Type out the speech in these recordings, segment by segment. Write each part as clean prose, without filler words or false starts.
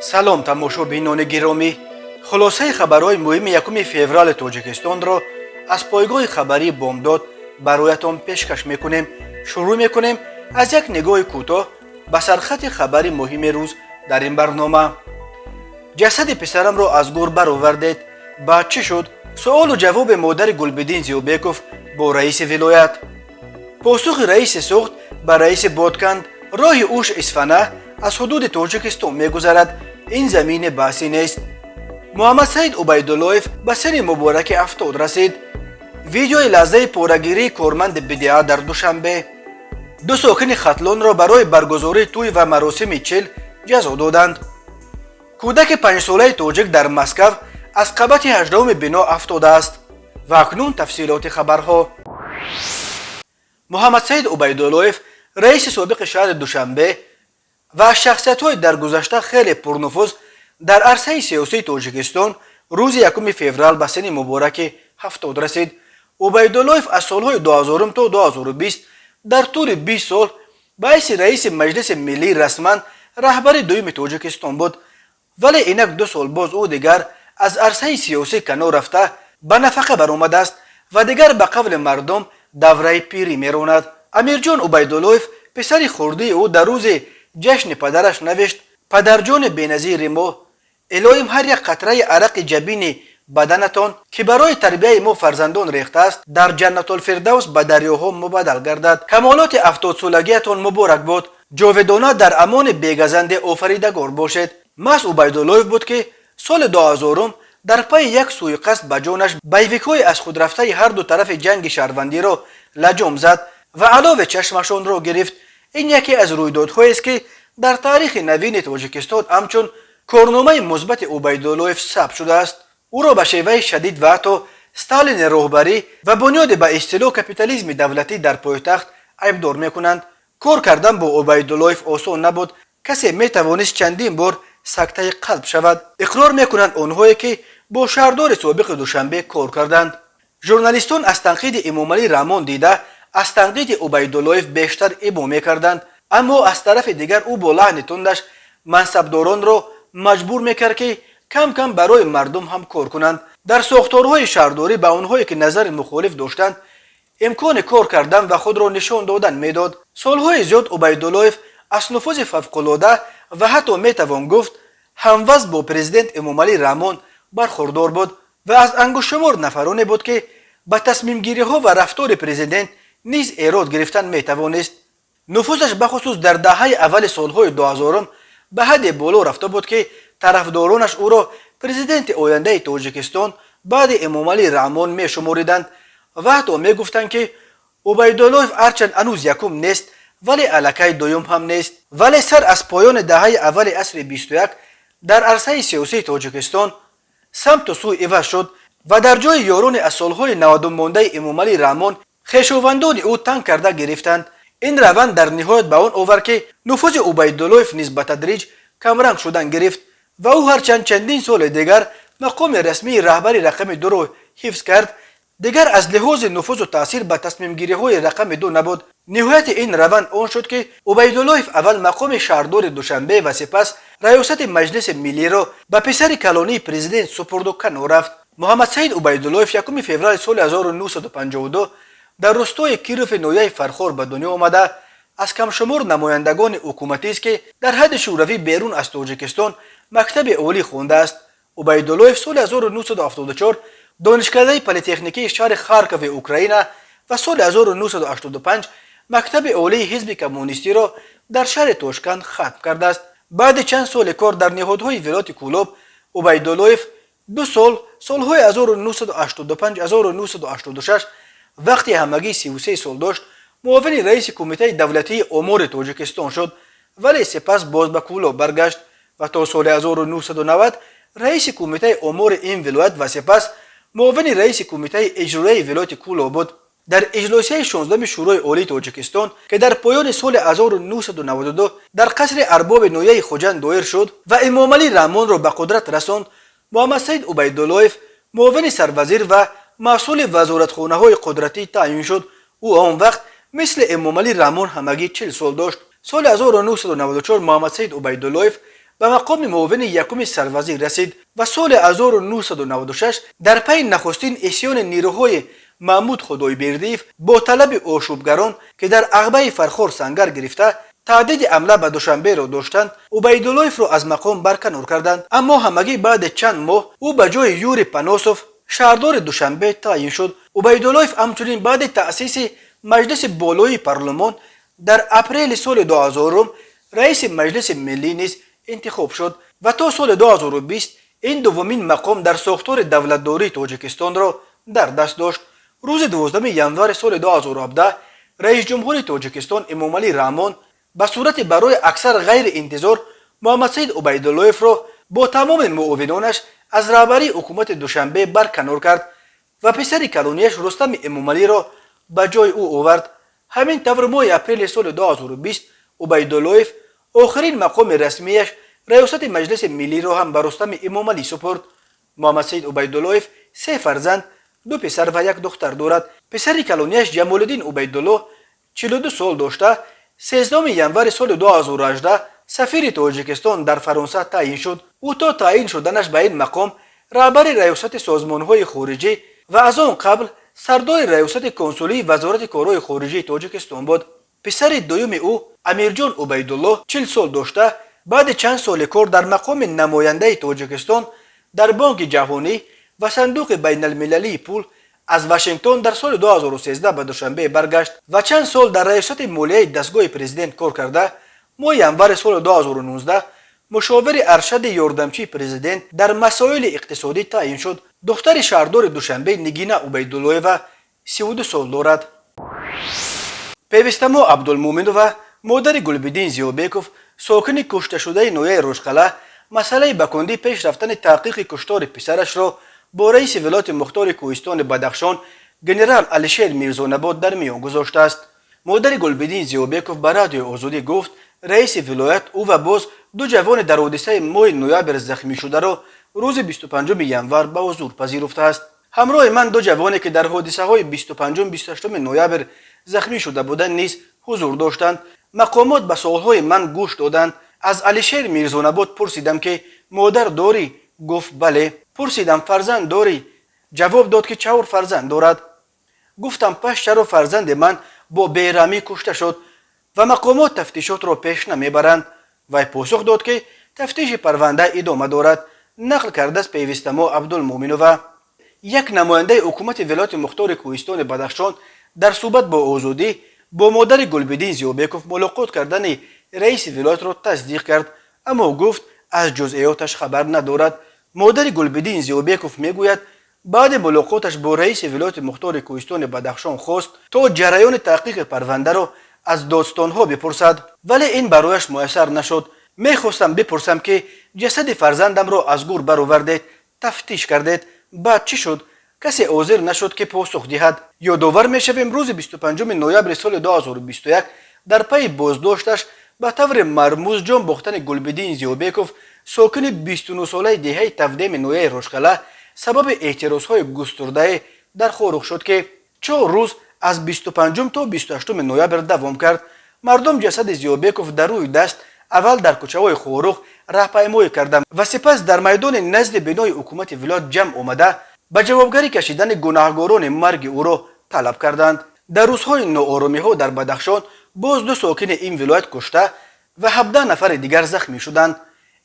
Салом, тамошобинони гиромӣ! Хулосаи хабарҳои муҳими 1 феврали Тоҷикистонро аз пойгоҳи хабарии «Бомдод» бароятон пешкаш мекунем. Шурӯъ мекунем аз як нигоҳи кӯтоҳ ба сархати хабари муҳими рӯз дар ин барнома. Ҷасади писарамро аз гур баровардед, баъд чӣ шуд? Суолу ҷавоби модари Гулбиддин Зиёбеков бо раиси вилоят, посухи раиси Суғд ба раиси Бодканд, роҳи Уш Исфана аз ҳудуди Тоҷикистон мегузарад, ин замини баҳсӣ нест. Муҳаммадсаид Убайдуллоев ба синни мубораки 70 расид. Видеои лаҳзаи порагирии корманди БДА дар Душанбе. Ду сокини Хатлонро барои баргузории тӯй ва маросими чил ҷазо доданд. Кӯдаки 5-солаи тоҷик дар Москав аз қабати 18-уми бино афтодааст. Ва акнун тафсилоти хабарҳо. Муҳаммадсаид Убайдуллоев, раиси собиқи шаҳри Душанбе ва аз шахсиятҳои дар гузашта хеле пурнуфуз дар арсаи сиёсии Тоҷикистон, рӯзи 1 феврал ба синни мубораки 70 расид. Убайдуллоев аз солҳои 2000 то 2020 дар тӯли 20 сол ба ҳайси раиси Маҷлиси Миллӣ расман раҳбари дуюми Тоҷикистон буд, вале инак 2 сол боз ӯ дигар аз арсаи сиёсӣ канор рафта, ба нафақа баромадааст ва дигар, ба қавли мардум, давраи пирӣ меронад. Амирҷон Убайдуллоев, писари хурдии ӯ, дар рӯзи ҷашни падараш навишт: «Падарҷони беназири мо, илоҳим ҳар як қатраи арақи ҷабини баданатон, ки барои тарбияи мо фарзандон рехтааст, дар Ҷаннатулфирдавс ба дарёҳо мубаддал гардад. Камолоти 70-солагиятон муборак бод. Ҷовидона дар амони бегазанди Офаридагор бошед». Маҳз Убайдуллоев буд, ки соли 2000-ум дар пайи як сӯиқасд ба ҷонаш боевикҳои аз худ рафтаи ҳарду тарафи ҷанги шаҳрвандиро лаҷом зад ва алови чашмашонро гирифт. Ин яке аз рӯйдодҳоест, ки дар таърихи навини Тоҷикистон ҳамчун корномаи мусбати Убайдуллоев сабт шудааст. Ӯро ба шеваи шадид ва ҳатто Сталини роҳбарӣ ва бунёди ба истилоҳ капитализми давлатӣ дар пойтахт айбдор мекунанд. Кор кардан бо Убайдуллоев осон набуд, касе метавонист чандин бор сактаи қалб шавад, иқрор мекунанд онҳое, ки бо шаҳрдори собиқи Душанбе кор карданд. Журналистон аз танқиди Эмомалӣ Раҳмон дида аз танқиди Убайдуллоев бештар ибо мекарданд, аммо аз тарафи дигар ӯ бо лаҳни тундаш мансабдоронро маҷбур мекард, ки кам кам барои мардум ҳам кор кунанд. Дар сохторҳои шаҳрдорӣ ба онҳое, ки назари мухолиф доштанд, имкони кор кардан ва худро нишон додан медод. Солҳои зиёд Убайдуллоев аз нуфузи фавқулода ва ҳатто метавон гуфт, ҳамвазн бо президент Эмомалӣ Раҳмон бархурдор буд ва аз ангуштшумор нафароне буд, ки ба тасмимгириҳо ва рафтори президент низ эрод гирифтан метавонист. Нуфузаш бахусус дар даҳаи аввали солҳои 2000-ум ба ҳадде боло рафта буд, ки тарафдоронаш ӯро президенти ояндаи Тоҷикистон баъди Эмомалӣ Раҳмон мешумориданд ва ҳатто мегуфтанд, ки Убайдуллоев ҳарчанд ҳанӯз якум нест, вале аллакай дуюм ҳам нест. Вале сар аз поёни даҳаи аввали асри 21 дар арсаи сиёсии Тоҷикистон самту сӯй иваз шуд ва дар ҷои ёрони аз солҳои 90 мондаи Эмомалӣ Раҳмон хешовандони ӯ танг карда гирифтанд. Ин раванд дар ниҳоят ба он овард, ки нуфузи Убайдуллоев низ ба тадриҷ камранг шудан гирифт ва ӯ ҳарчанд чандин соли дигар мақоми расмии раҳбари рақами дуро ҳифз кард, дигар аз лиҳози нуфузу таъсир ба тасмимгириҳои рақами ду набуд. Ниҳояти ин раванд он шуд, ки Убайдуллоев аввал мақоми шаҳрдори Душанбе ва сипас раёсати Маҷлиси Миллиро ба писари калонии президент супурду канор рафт. Муҳаммадсаид Убайдуллоев 1 феврали соли 1952 дар рустои Кирови ноҳияи Фархор ба дунё омада, аз камшумор намояндагони ҳукуматист, ки дар ҳадди шӯравӣ берун аз Тоҷикистон мактаби олӣ хондааст. Убайдуллоев соли 1974 Донишкадаи политехникии шаҳри Харкови Украина ва соли 1985 Мактаби олии ҳизби коммунистиро дар шаҳри Тошканд хатм кардааст. Баъди чанд соли кор дар ниҳодҳои вилояти Кӯлоб, Убайдуллоев 2 сол, солҳои 1985-1986, вақти ҳамагӣ 33 сол дошт, муовини раиси Кумитаи давлатии омори Тоҷикистон шуд, вале сипас боз ба Кӯлоб баргашт ва то соли 1990 раиси кумитаи омори ин вилоят ва сипас муовини раиси кумитаи иҷроияи вилояти Кӯлоб буд. Дар иҷлосияи 16-уми Шӯрои Олии Тоҷикистон, ки дар поёни соли 1992 дар қасри Арбоби ноҳияи Хуҷанд доир шуд ва Эмомалӣ Раҳмонро ба қудрат расонд, Муҳаммадсаид Убайдуллоев муовини сарвазир ва масъули вазоратхонаҳои қудратӣ таъюн шуд. Ӯ он вақт мисли Эмомалӣ Раҳмон ҳамагӣ 40 сол дошт. Соли 1994 Муҳаммадсаид Убайдуллоев Ба мақоми муовини якуми сарвазир расид ва соли 1996 дар пайи нахустин исьёни нерӯҳои Маҳмуд Худойбердиев бо талаби ошӯбгарон, ки дар Ағбаи Фархор сангар гирифта, таҳдиди ҳамла ба Душанберо доштанд, Убайдуллоевро аз мақом барканор карданд. Аммо ҳамагӣ баъди чанд моҳ ӯ ба ҷои Юрий Паносов шаҳрдори Душанбе таъйин шуд. Убайдуллоев ҳамчунин баъди таъсиси Маҷлиси болоии парлумон дар апрели соли 2000 раиси Маҷлиси миллӣ низ интихоб шуд ва то соли 2020 ин дуввумин мақом дар сохтори давлатдории Тоҷикистонро дар даст дошт. Рӯзи 12 январи соли 2017 раисҷумҳури Тоҷикистон Эмомалӣ Раҳмон ба сурати барои аксар ғайриинтизор Муҳаммадсаид Убайдуллоевро бо тамоми муовинонаш аз раҳбарии ҳукумати Душанбе барканор кард ва писари калонияш Рустами Эмомалиро ба ҷои ӯ овард. Ҳамин тавр, моҳи апрели соли 2020 Убайдуллоев охирин мақоми расмияш, раёсати Маҷлиси миллиро ҳам ба Рустами Эмомалӣ супурд. Муҳаммадсаид Убайдуллоев се фарзанд, ду писар ва як духтар дорад. Писари калонияш Ҷамолиддин Убайдуллоҳ 42 сол дошта, 13 январи соли 2018 сафири Тоҷикистон дар Фаронса таъйин шуд. Ӯ то таъйин шуданаш ба ин мақом раҳбари раёсати созмонҳои хориҷӣ ва аз он қабл сардори раёсати консулии Вазорати корҳои хориҷии Тоҷикистон буд. Писари дуюми ӯ Амирҷон Убайдуллоҳ 40 сол дошта, баъди чанд соли кор дар мақоми намояндаи Тоҷикистон дар Бонки ҷаҳонӣ ва Сандуқи байналмилалии пул аз Вашингтон дар соли 2013 ба Душанбе баргашт ва чанд сол дар раёсати молияи дастгоҳи президент кор карда, моҳи январи соли 2019 мушовири аршади ёрдамчии президент дар масоили иқтисодӣ таъйин шуд. Духтари шаҳрдори Душанбе Нигина Убайдуллоева 32 сол дорад. Певистамо Абдулмуминова, модари Гулбиддин Зиёбеков, сокини кушташудаи ноҳияи Рӯшқалъа, масъалаи ба кундӣ пеш рафтани таҳқиқи куштори писарашро бо раиси вилояти мухтори кӯҳистони Бадахшон генерал Алишер Мирзонабот дар миён гузоштааст. Модари Гулбиддин Зиёбеков ба Радиои Озодӣ гуфт, раиси вилоят ӯ ва боз ду ҷавони дар ҳодисаи моҳи ноябр захмӣ шударо рӯзи 25 январ ба ҳузур пазируфтааст. Ҳамроҳи ман ду ҷавоне, ки дар ҳодисаҳои 25-28 ноябр захмӣ шуда буданд, низ ҳузур доштанд. Мақомот ба суолҳои ман гӯш доданд. Аз Алишер Мирзонабод пурсидам, ки модар дорӣ? Гуфт: бале. Пурсидам: фарзанд дорӣ? Ҷавоб дод, ки чаҳор фарзанд дорад. Гуфтам: пас чаро фарзанди ман бо бераҳмӣ кушта шуд ва мақомот тафтишотро пеш намебаранд? Вай посух дод, ки тафтиши парванда идома дорад, нақл кардааст Певистамо Абдулмуминова. Як намояндаи ҳукумати вилояти мухтори кӯҳистони Бадахшон дар суҳбат бо Озодӣ бо модари Гулбиддин Зиёбеков мулоқот кардани раиси вилоятро тасдиқ кард, аммо гуфт, аз ҷузъиёташ хабар надорад. Модари Гулбиддин Зиёбеков мегӯяд, баъди мулоқоташ бо раиси вилояти мухтори кӯҳистони Бадахшон хост, то ҷараёни таҳқиқи парвандаро аз додстонҳо бипурсад, вале ин барояш муяссар нашуд. Мехостам бипурсам, ки ҷасади фарзандамро аз гур баровардед, тафтиш кардед, баъд чӣ шуд? Касе ҳозир нашуд, ки посух диҳад. Ёдовар мешавем, рӯзи 25 ноябри соли 2021 дар пайи боздошташ ба таври мармуз ҷон бохтани Гулбиддин Зиёбеков, сокини 29-солаи деҳаи Тавдеми ноҳияи Рошқалъа, сабаби эътирозҳои густурдае дар Хоруғ шуд, ки 4 рӯз аз 25 то 28 ноябр давом кард. Мардум ҷасади Зиёбеков дар рӯи даст аввал дар кӯчаҳои Хоруғ раҳпаймоӣ карданд ва сипас дар майдони назди бинои ҳукумати вилоят ҷамъ омада, ба ҷавобгарӣ кашидани гунаҳгорони марги ӯро талаб карданд. Дар рӯзҳои нооромиҳо дар Бадахшон боз ду сокини ин вилоят кушта ва 17 нафари дигар захмӣ шуданд.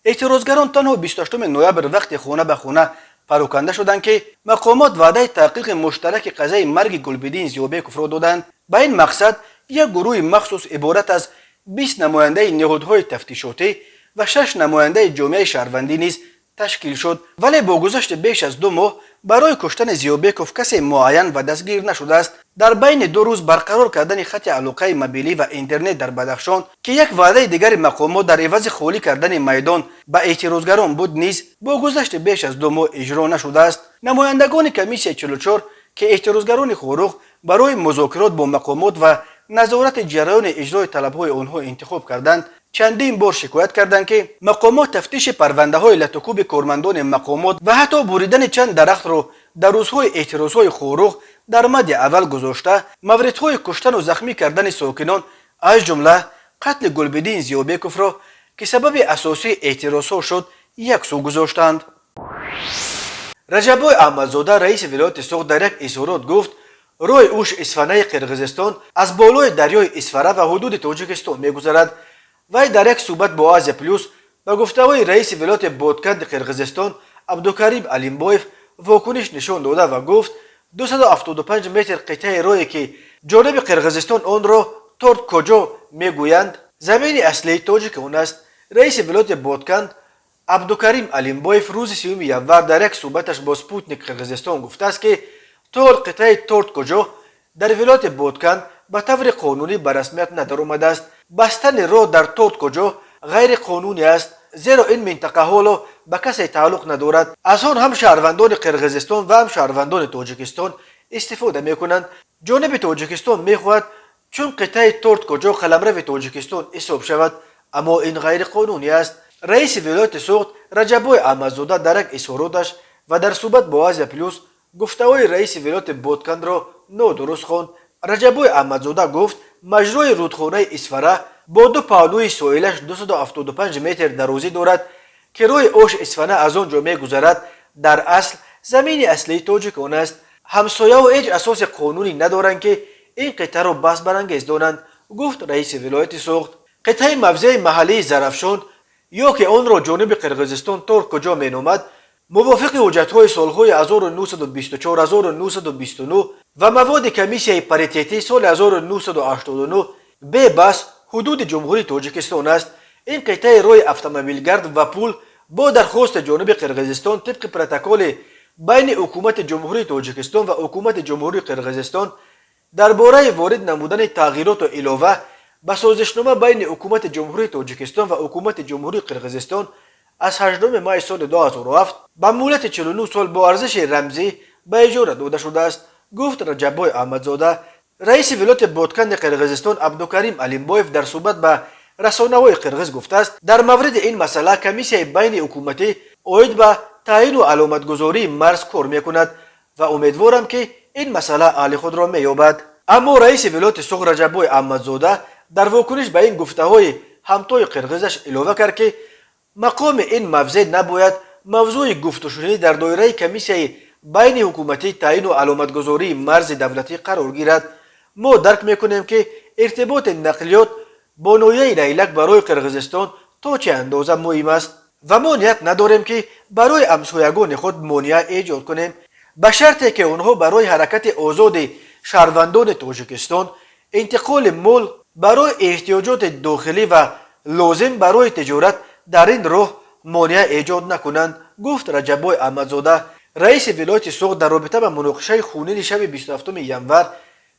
Эътирозгарон танҳо 28 ноябр вақти хона ба хона пароканда шуданд, ки мақомот ваъдаи таҳқиқи муштараки қазияи марги Гулбиддин Зиёбековро доданд. Ба ин мақсад як гурӯҳи махсус иборат аз 20 намояндаи ниҳодҳои тафтишотӣ ва шаш намояндаи ҷомеаи шаҳрвандӣ низ ташкил шуд. Вале бо гузашти беш аз 2 моҳ барои куштани Зиёбеков касе муайян ва дастгир нашудааст. Дар байни 2 рӯз барқарор кардани хати алоқаи мобилӣ ва интернет дар Бадахшон, ки як ваъдаи дигари мақомот дар ивази холӣ кардани майдон ба эътирозгарон буд, низ бо гузашти беш аз 2 моҳ иҷро нашудааст. Намояндагони комиссияи 44, ки эътирозгарони Хоруғ барои музокирот бо мақомот ва назорати ҷараёни иҷрои талабҳои онҳо интихоб карданд, чандин бор шикоят карданд, ки мақомот тафтиши парвандаҳои латукӯби кормандони мақомот ва ҳатто буридани чанд дарахтро дар рӯзҳои эътирозҳои Хоруғ дар мадди аввал гузошта, мавридҳои куштану захмӣ кардани сокинон, аз ҷумла қатли Гулбиддин Зиёбековро Ки сабаби асосии эътирозҳо шуд, як сӯ гузоштанд. Раҷаббой Аҳмадзода, раиси вилояти Суғд, дар як изҳорот гуфт, роҳи Уш Исфанаи Қирғизистон аз болои дарёи Исфара ва ҳудуди Тоҷикистон мегузарад. Вай дар як суҳбат бо Азия Плюс ба гуфтаҳои раиси вилояти Ботканди Қирғизистон Абдукарим Алимбоев вокуниш нишон дода ва гуфт, 275 метр қитъаи роҳе, ки ҷониби Қирғизистон онро Торт Коҷо мегӯянд, замини аслии тоҷикон аст. Раиси вилояти Ботканд Абдукарим Алимбоев рӯзи 30 январ дар як суҳбаташ бо Спутник Қирғизистон гуфтааст, ки то ҳол қитъаи Торт Коҷо дар вилояти Ботканд ба таври қонунӣ ба расмият надаромадааст. Бастани роҳ дар Торт Коҷо ғайриқонунӣ аст, зеро ин минтақа ҳоло ба касе тааллуқ надорад. Аз он ҳам шаҳрвандони Қирғизистон ва ҳам шаҳрвандони Тоҷикистон истифода мекунанд. Ҷониби Тоҷикистон мехоҳад, чун қитъаи Торт Коҷо қаламрави Тоҷикистон ҳисоб шавад, аммо ин ғайриқонунӣ аст. Раиси вилояти Суғд Раҷаббой Аҳмадзода дар як изҳороташ ва дар суҳбат бо Азия Плюс гуфтаҳои раиси вилояти Боткандро нодуруст хонд. Раҷаббой Аҳмадзода гуфт, маҷрои рудхонаи Исфара бо ду паҳлӯи соҳилаш 275 метр дарозӣ дорад, ки роҳи Ош Исфана аз он ҷо мегузарад, дар асл замини аслии тоҷикон аст. Ҳамсояҳо ҳеҷ асоси қонунӣ надоранд, ки ин қитъаро баҳсбарангез донанд, гуфт раиси вилояти Суғд. Қитъаи мавзеи маҳаллии Зарафшон ё ки онро ҷониби Қирғизистон Торт Коҷо меномад, мувофиқи ҳуҷҷатҳои солҳои 1924, 1929 ва маводи комиссияи паритетӣ соли 1989 бебаҳс ҳудуди Ҷумҳурии Тоҷикистон аст. Ин қитъаи роҳи автомобилгард ва пул бо дархости ҷониби Қирғизистон тибқи протоколи байни ҳукумати Ҷумҳурии Тоҷикистон ва ҳукумати Ҷумҳурии Қирғизистон дар бораи ворид намудани тағйироту илова ба созишнома байни ҳукумати Ҷумҳурии Тоҷикистон ва ҳукумати Ҷумҳурии Қирғизистон аз 8 май соли 2007 ба муҳлати 49 сол бо арзиши рамзӣ ба иҷора дода шудааст, гуфт Раҷаббой Аҳмадзода. Раиси вилояти Ботканди Қирғизистон Абдукарим Алимбоев дар суҳбат ба расонаҳои қирғиз гуфтааст, дар мавриди ин масъала комиссияи байни ҳукуматӣ оид ба таъину аломатгузории марз кор мекунад ва умедворам, ки ин масъала ҳалли худро меёбад. Аммо раиси вилояти Суғд Раҷаббой Аҳмадзода дар вокуниш ба ин гуфтаҳои ҳамтои қирғизаш илова кард, ки мақоми ин мавзеъ набояд мавзӯи гуфтушунидӣ дар доираи комиссияи байни ҳукуматӣ таъину аломатгузории марзи давлатӣ қарор гирад. Мо дарк мекунем, ки иртиботи нақлиёт бо ноҳияи Лайлак барои Қирғизистон то чӣ андоза муҳим аст ва мо ният надорем, ки барои ҳамсоягони худ монеа эҷод кунем, ба шарте ки онҳо барои ҳаракати озоди шаҳрвандони Тоҷикистон, интиқоли мол барои эҳтиёҷоти дохилӣ ва лозим барои тиҷорат дар ин роҳ монеа эҷод накунанд, гуфт Раҷаббой Аҳмадзода. Раиси вилояти Суғд дар робита ба муноқишаи хунини шаби 27 январ,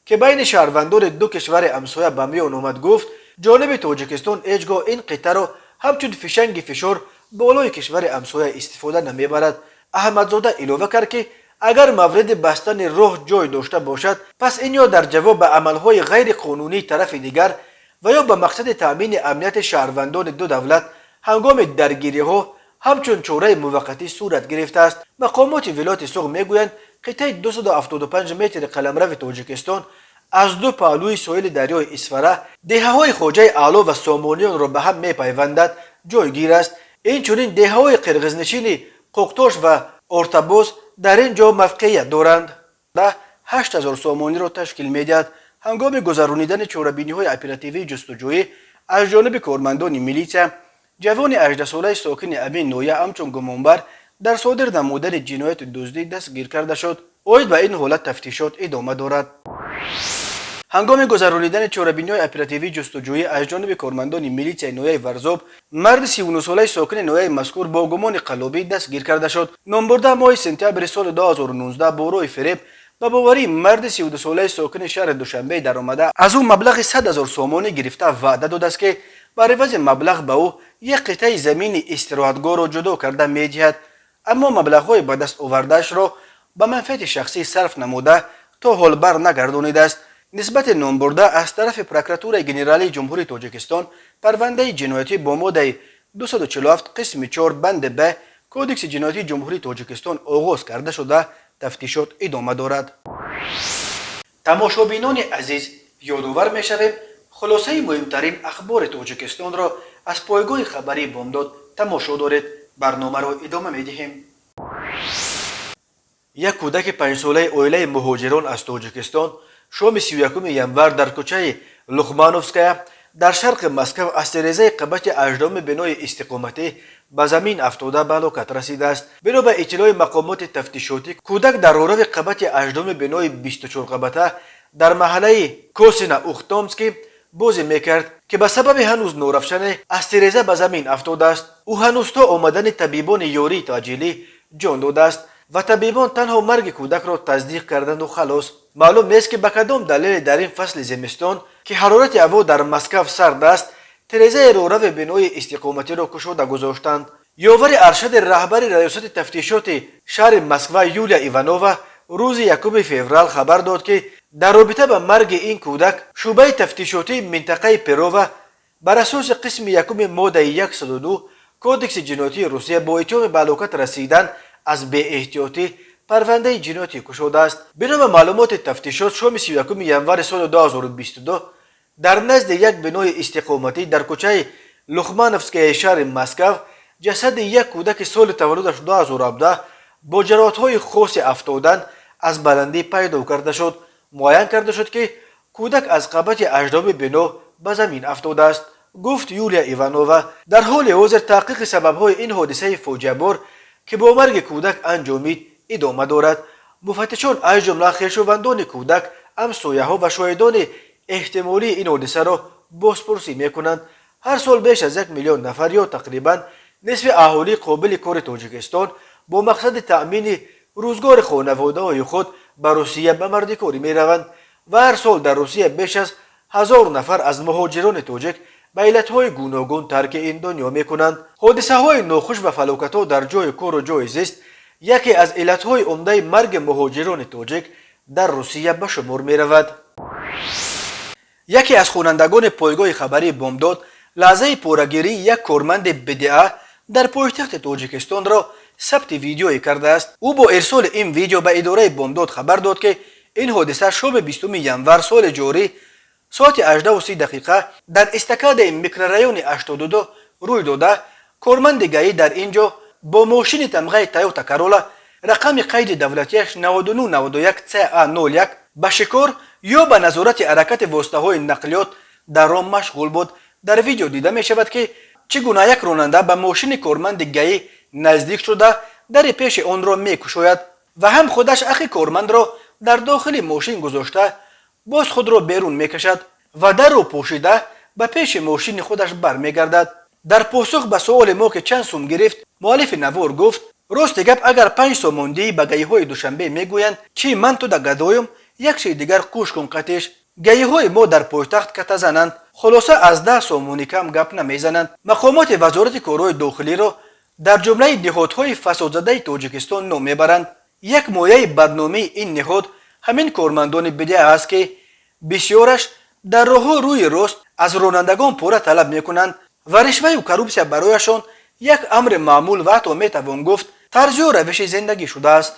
ки байни шаҳрвандони ду кишвари ҳамсоя ба миён омад, гуфт, ҷониби Тоҷикистон ҳеҷ гоҳ ин қитъаро ҳамчун фишанги фишор болои кишвари ҳамсоя истифода намебарад. Аҳмадзода илова кард, ки агар мавриди бастани роҳ ҷой дошта бошад, пас ин ё дар ҷавоб ба амалҳои ғайриқонунии тарафи дигар ва ё ба мақсади таъмини амнияти шаҳрвандони ду давлат ҳангоми даргириҳо ҳамчун чораи муваққатӣ сурат гирифтааст. Мақомоти вилояти Суғд мегӯянд, қитъаи 275 метри қаламрави Тоҷикистон аз ду паҳлӯи соҳили дарёи Исфара деҳаҳои Хоҷаи Аъло ва Сомониёнро ба ҳам мепайвандад ҷойгир аст. Инчунин деҳаҳои қирғизнишини Қоқтош ва Ортабоз дар ин ҷо мавқеият доранд. 8000 сомониро ташкил медиҳад. Ҳангоми гузаронидани чорабиниҳои оперативии ҷустуҷӯӣ аз ҷониби кормандони милитсия ҷавони 18-солаи сокини ҳамин ноҳия ҳамчун гумонбар дар содир намудани ҷинояти дуздӣ дастгир карда шуд. Оид ба ин ҳолат тафтишот идома дорад. Ҳангоми гузаронидани чорабиниҳои оперативии ҷустуҷӯӣ аз ҷониби кормандони милитсияи ноҳияи Варзоб марди 39-солаи сокини ноҳияи мазкур бо гумони қаллобӣ дастгир карда шуд. Номбурда моҳи сентябри соли 2019 бо роҳи фиреб ба боварии марди 32-солаи сокини шаҳри Душанбе даромада, аз ӯ маблағи 100 000 сомонӣ гирифта, ваъда додааст, ки бар ивази маблағ ба ӯ як қитъаи замини истироҳатгоҳро ҷудо карда медиҳад, аммо маблағҳои ба даст овардаашро ба манфиати шахсӣ сарф намуда, то ҳол бар нагардонидааст. Нисбати номбурда аз тарафи Прокуратураи Генералии Ҷумҳурии Тоҷикистон парвандаи ҷиноятӣ бо моддаи 247 қисми 4 банди б Кодекси ҷиноятии Ҷумҳурии Тоҷикистон оғоз карда шуда, тафтишот идома дорад. Тамошобинони азиз, ёдовар мешавем, Хулосаи муҳимтарин ахбори Тоҷикистонро аз пойгоҳи хабарии Бомдод тамошо доред. Барномаро идома медиҳем. Як кӯдаки 5-солаи оилаи муҳоҷирон аз Тоҷикистон шоми 31 январ дар кӯчаи Лухмановская дар шарқи Москав аз терезаи қабати 18-уми бинои истиқоматӣ ба замин афтода ба ҳалокат расидааст. Бино ба иттилои мақомоти тафтишотӣ, кӯдак дар роҳрави қабати 18-уми бинои 24-қабата дар маҳаллаи Косино Ухтомский бозӣ мекард, ки ба сабаби ҳанӯз норавшане аз тереза ба замин афтодааст. Ӯ ҳанӯз то омадани табибони ёрии таъҷилӣ ҷон додааст ва табибон танҳо марги кӯдакро тасдиқ карданду халос. Маълум нест, ки ба кадом далеле дар ин фасли зимистон, ки ҳарорати ҳаво дар Москав сард аст, терезаи роҳрави бинои истиқоматиро кушода гузоштанд. Ёвари аршади раҳбари раёсати тафтишоти шаҳри Москва Юлия Иванова рӯзи 1 феврал хабар дод, ки дар робита ба марги ин кӯдак шӯъбаи тафтишотии минтақаи Перова бар асоси қисми якуми моддаи 102 Кодекси ҷиноятии Русия бо иттиҳоми ба ҳалокат расидан аз беэҳтиётӣ парвандаи ҷиноятӣ кушодааст. Бино ба маълумоти тафтишот, шоми 31 январи соли 2022 дар назди як бинои истиқоматӣ дар кӯчаи Лухмановскаяи шаҳри Москав ҷасади як кӯдаки соли таваллудаш 2017 бо ҷароҳатҳои хоси афтодан аз баландӣ пайдо карда шуд. Муайян карда шуд, ки кӯдак аз қабати 18-уми бино ба замин афтодааст, гуфт Юлия Иванова. Дар ҳоли ҳозир таҳқиқи сабабҳои ин ҳодисаи фоҷиабор, ки бо марги кӯдак анҷомид, идома дорад. Муфаттишон аз ҷумла хешовандони кӯдак, ҳамсояҳо ва шоҳидони эҳтимолии ин ҳодисаро бозпурсӣ мекунанд. Ҳар сол беш аз 1 миллион нафар ё тақрибан нисфи аҳолии қобили кори Тоҷикистон бо мақсади таъмини рӯзгори хонаводаҳои худ ба Русия ба мардикорӣ мераванд ва ҳар сол дар Русия беш аз 1000 нафар аз муҳоҷирони тоҷик ба иллатҳои гуногун тарки ин дунё мекунанд. Ҳодисаҳои нохуш ва фалокатҳо дар ҷои кору ҷои зист яке аз иллатҳои умдаи марги муҳоҷирони тоҷик дар Русия ба шумор меравад. Яке аз хонандагони пойгоҳи хабарии Бомдод лаҳзаи порагирии як корманди БДА дар пойтахти Тоҷикистонро сабти видеоӣ кардааст. Ӯ бо ирсоли ин видео ба идораи Бомдод хабар дод, ки ин ҳодиса шоми 20 январ соли ҷорӣ соати 18:30 дақиқа дар эстакадаи микрорайони 82 рӯй дода. Корманди ГАИ дар ин ҷо бо мошини тамғаи Тойота Карола, рақами қайди давлатиаш 9991 ЦА 01, ба шикор ё ба назорати ҳаракати воситаҳои нақлиёт дар роҳ машғул буд. Дар видео дида мешавад, ки чӣ гуна як ронанда ба мошини корманди ГАИ наздик шуда, дари пеши онро мекушояд ва ҳам худаш ахи кормандро дар дохили мошин гузошта, боз худро берун мекашад ва дарро пӯшида ба пеши мошини худаш бармегардад. Дар посух ба суоли мо, ки чанд сум гирифт, муаллифи навор гуфт: «Рости гап, агар 5 сомон диҳӣ, ба ГАИҳои Душанбе мегӯянд, чи ман туда гадоюм, як чизи дигар кӯш кун қатиш. ГАИҳои мо дар пойтахт катазананд, хулоса, аз 10 сомонӣ кам гап намезананд». Мақомоти Вазорати корҳои дохилиро дар ҷумлаи ниҳодҳои фасодзадаи Тоҷикистон ном мебаранд. Як мояи бадномии ин ниҳод ҳамин кормандони БДА аст, ки бисёраш дар роҳҳо рӯи рост аз ронандагон пора талаб мекунанд ва ришваю коррупсия барояшон як амри маъмул ва ҳатто метавон гуфт, тарзю равиши зиндагӣ шудааст.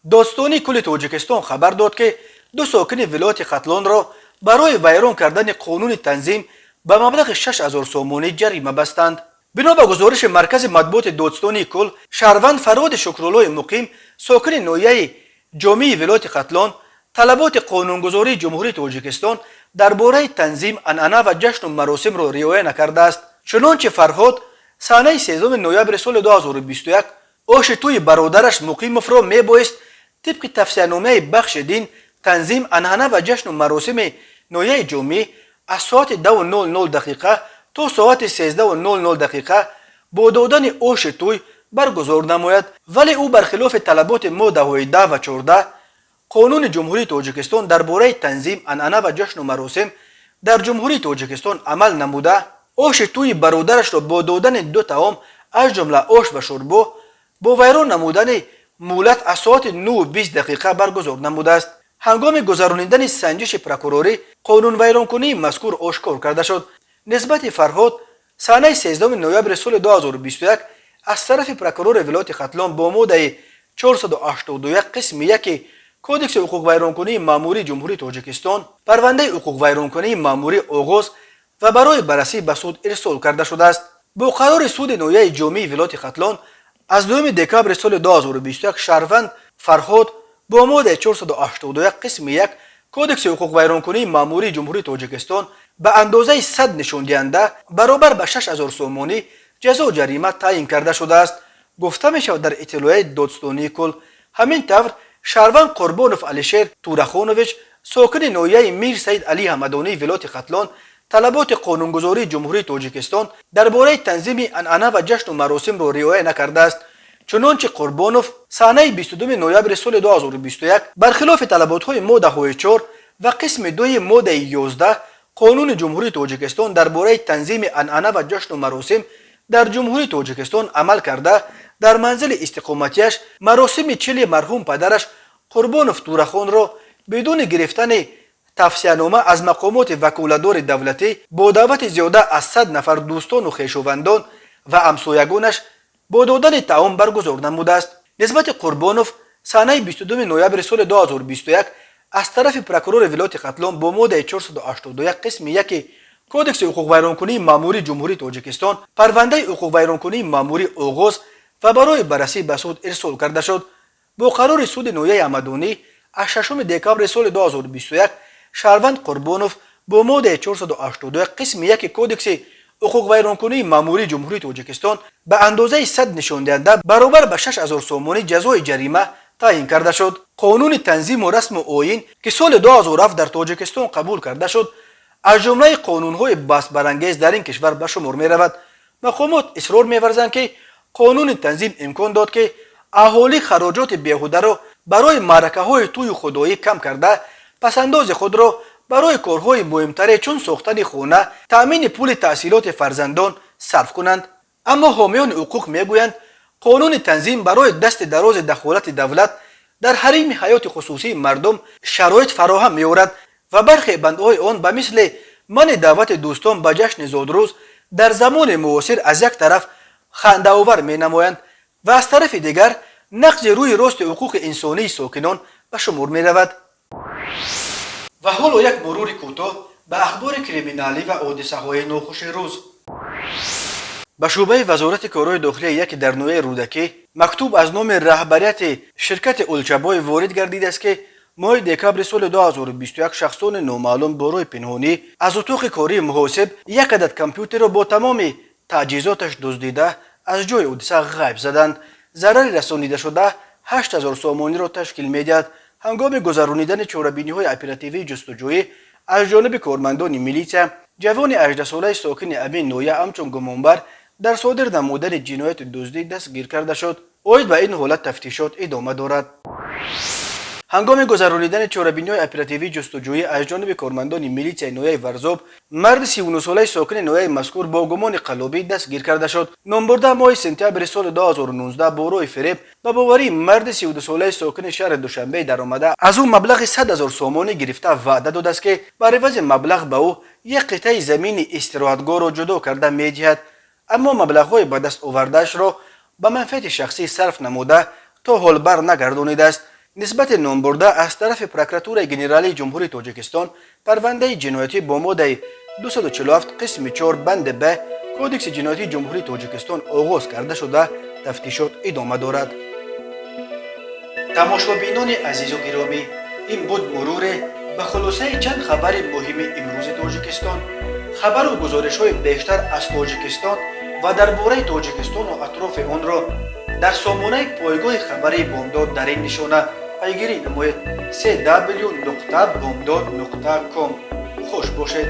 Додстонии кулли Тоҷикистон хабар дод, ки ду сокини вилояти Хатлонро барои вайрон кардани қонуни танзим ба маблағи 6000 сомонӣ ҷарима бастанд. Бино ба гузориши маркази матбуоти додстонии кул, шаҳрванд Фарҳоди Шукруллои муқим, сокини ноҳияи Ҷомии вилояти Хатлон, талаботи қонунгузории Ҷумҳурии Тоҷикистон дар бораи танзим, анъана ва ҷашну маросимро риоя накардааст. Чунончи, Фарҳод санаи 3 ноябри соли 2021 оши тӯи бародараш Муқимовро мебоист тибқи тавсияномаи бахши дин, танзим, анъана ва ҷашну маросими ноҳияи Ҷомӣ аз соати 10:00 дақиқа то соати 13:00 дақиқа бо додани оши тӯй баргузор намояд, вале ӯ бархилофи талаботи моддаҳои 10 ва 14 Қонуни Ҷумҳурии Тоҷикистон дар бораи танзим, анъана ва ҷашну маросим дар Ҷумҳурии Тоҷикистон амал намуда, оши тӯи бародарашро бо додани ду таом, аз ҷумла ош ва шӯрбо, бо вайрон намудани муҳлат аз соати 9:20 дақиқа баргузор намудааст. Ҳангоми гузаронидани санҷиши прокурорӣ қонунвайронкунии мазкур ошкор карда шуд. Нисбати Фарҳод санаи 13 ноябри соли 2021 аз тарафи прокурори вилояти Хатлон бо моддаи 481 қисми 1 Кодекси ҳуқуқвайронкунии маъмурии Ҷумҳурии Тоҷикистон парвандаи ҳуқуқвайронкунии маъмурӣ оғоз ва барои баррасӣ ба суд ирсол карда шудааст. Бо қарори суди ноҳияи Ҷомии вилояти Хатлон аз 2 декабри соли 2021 шаҳрванд Фарҳод бо моддаи 481 қисми 1 Кодекси ҳуқуқвайронкунии маъмурии Ҷумҳурии Тоҷикистон ба андозаи 100 нишондиҳанда баробар ба 6000 сомонӣ ҷазо ҷарима таъин карда шудааст, гуфта мешавад дар иттилоияи додстонии кул. Ҳамин тавр, шаҳрванд Қурбонов Алишер Турахонович, сокини ноҳияи Мир Саид Али Ҳамадонии вилояти Хатлон, талаботи қонунгузории Ҷумҳурии Тоҷикистон дар бораи танзими анъана ва ҷашну маросимро риоя накардааст. Чунончи Қурбонов санаи 22 ноябри соли 2021 бархилофи талаботҳои моддаҳои 4 ва қисми 2 моддаи 11 Қонуни Ҷумҳурии Тоҷикистон дар бораи танзими анъана ва ҷашну маросим дар Ҷумҳурии Тоҷикистон амал карда, дар манзили истиқоматиаш маросими чили марҳум падараш Қурбонов Турахонро бидуни гирифтани тавсиянома аз мақомоти ваколатдори давлатӣ бо даъвати зиёда аз 100 нафар дӯстону хешовандон ва ҳамсоягонаш бо додани таом баргузор намудааст. Нисбати Қурбонов санаи 22 ноябри соли 2021 аз тарафи прокурори вилояти Хатлон бо моддаи 481 қисми 1 Кодекси ҳуқуқвайронкунии маъмурии Ҷумҳурии Тоҷикистон парвандаи ҳуқуқвайронкунии маъмурӣ оғоз ва барои баррасӣ ба суд ирсол карда шуд. Бо қарори суди ноҳияи Ҳамадонӣ аз 6 декабри соли 2021 шаҳрванд Қурбонов бо моддаи 481 қисми 1 Кодекси ҳуқуқвайронкунии маъмурии Ҷумҳурии Тоҷикистон ба андозаи 100 нишондиҳанда баробар ба 6000 сомонӣ ҷазои ҷарима таъин карда шуд. Қонуни танзиму расму оин, ки соли 2007 дар Тоҷикистон қабул карда шуд, аз ҷумлаи қонунҳои баҳсбарангез дар ин кишвар ба шумор меравад. Мақомот исрор меварзанд, ки қонуни танзим имкон дод, ки аҳолӣ хароҷоти беҳударо барои маъракаҳои тӯю худоӣ кам карда, пасандози худро барои корҳои муҳимтаре, чун сохтани хона, таъмини пули таҳсилоти фарзандон сарф кунанд. Аммо ҳомиёни ҳуқуқ мегӯянд, қонуни танзим барои дасти дарози дахолати давлат дар ҳарими ҳаёти хусусии мардум шароит фароҳам меорад ва бархе бандҳои он, ба мисли манъи даъвати дӯстон ба ҷашни зодрӯз, дар замони муосир аз як тараф хандаовар менамоянд ва аз тарафи дигар нақзи рӯи рости ҳуқуқи инсонии сокинон ба шумор меравад. Ва ҳоло як мурури кӯтоҳ ба ахбори криминалӣ ва ҳодисаҳои нохуши рӯз. Ба шӯъбаи Вазорати корҳои дохилия яке дар ноҳияи Рӯдакӣ мактуб аз номи раҳбарияти ширкати Улчабой ворид гардидааст, ки моҳи декабри соли 2021 шахсони номаълум бо роҳи пинҳонӣ аз утоқи кории муҳосиб як адад компютерро бо тамоми таҷҳизоташ дуздида, аз ҷои ҳодиса ғайб заданд. Зарари расонидашуда 8000 сомониро ташкил медиҳад. Ҳангоми гузаронидани чорабиниҳои оперативии ҷустуҷӯӣ аз ҷониби кормандони милитсия ҷавони 18-солаи сокини ҳамин ноҳия ҳамчун гумонбар дар содир намудани ҷинояти дуздӣ дастгир карда шуд. Оид ба ин ҳолат тафтишот идома дорад. Ҳангоми гузаронидани чорабиниҳои оперативии ҷустуҷӯӣ аз ҷониби кормандони милитсияи ноҳияи Варзоб марди 39-солаи сокини ноҳияи мазкур бо гумони қаллобӣ дастгир карда шуд. Номбурда моҳи сентябри соли 2019 бо роҳи фиреб ба боварии марди 32-солаи сокини шаҳри Душанбе даромада, аз ӯ маблағи 100 ҳазор сомонӣ гирифта, ваъда додааст, ки бар ивази маблағ ба ӯ як қитъаи замини истироҳатгоҳро ҷудо карда медиҳад. Аммо маблағҳои ба даст овардаашро ба манфиати шахсӣ сарф намуда, то ҳол бар нагардонидааст. Нисбати номбурда аз тарафи Прокуратураи Генералии Ҷумҳурии Тоҷикистон парвандаи ҷиноятӣ бо моддаи 247 қисми 4 банди б Кодекси ҷиноятии Ҷумҳурии Тоҷикистон оғоз карда шуда, тафтишот идома дорад. Тамошобинони азизу гиромӣ, ин буд муруре ба хулосаи чанд хабари муҳими имрӯзи Тоҷикистон. Хабару гузоришҳои бештар аз Тоҷикистон ва дар бораи Тоҷикистону атрофи онро дар сомонаи пойгоҳи хабарии Бомдод дар ин нишона пайгирӣ намоед: cw.bomdod.com. Хуш бошед.